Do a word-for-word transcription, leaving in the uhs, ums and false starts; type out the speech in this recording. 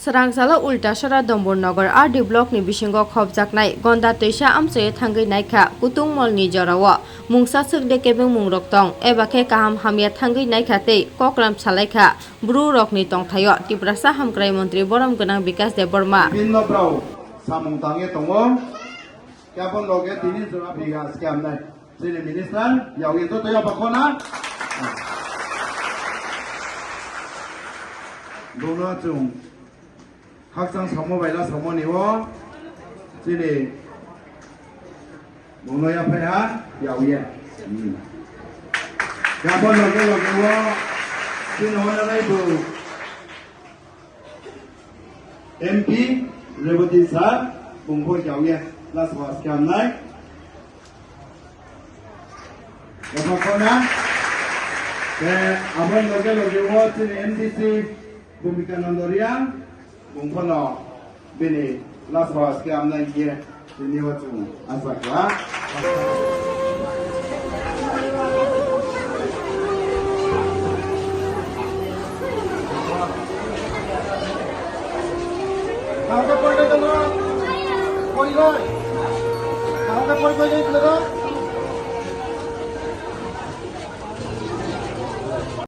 Swrangchalo Ultasora Dombur Nagar R D block ni bisingo khopjaknai gonda twisa amchoi thangwi naikha, kutung mol ni jorao mungsa swk de kebeng mungrok tong, eba khe kaham hamya thangwi naikha tei kokram salaikha bru rokni tongthaio Tiprasa Hamkrai Montri Borom Gwnang Bikas Debbarma. Bibhinno brao samung tangwi tongo, kebon loge tini jora biga skam nai. Chini minister, yawi joto ya bakona. Bono chung khakchang samo baila samo ni o. Chini bono ya phai ha, yawi ya. Hmm. Kebon loge loge o. Chini hono nai bu. M P Reboti sir, bung bo yawi ya. Last was kam nai. Yapha khona. Te aboni loge loge o chini M D C Bhumika Nandoriya, bung phano bini last hours khe amnai khe tini o chung asa kha. Kaham khe poribai tongo? Poribai? Kaham khe poribai tongo?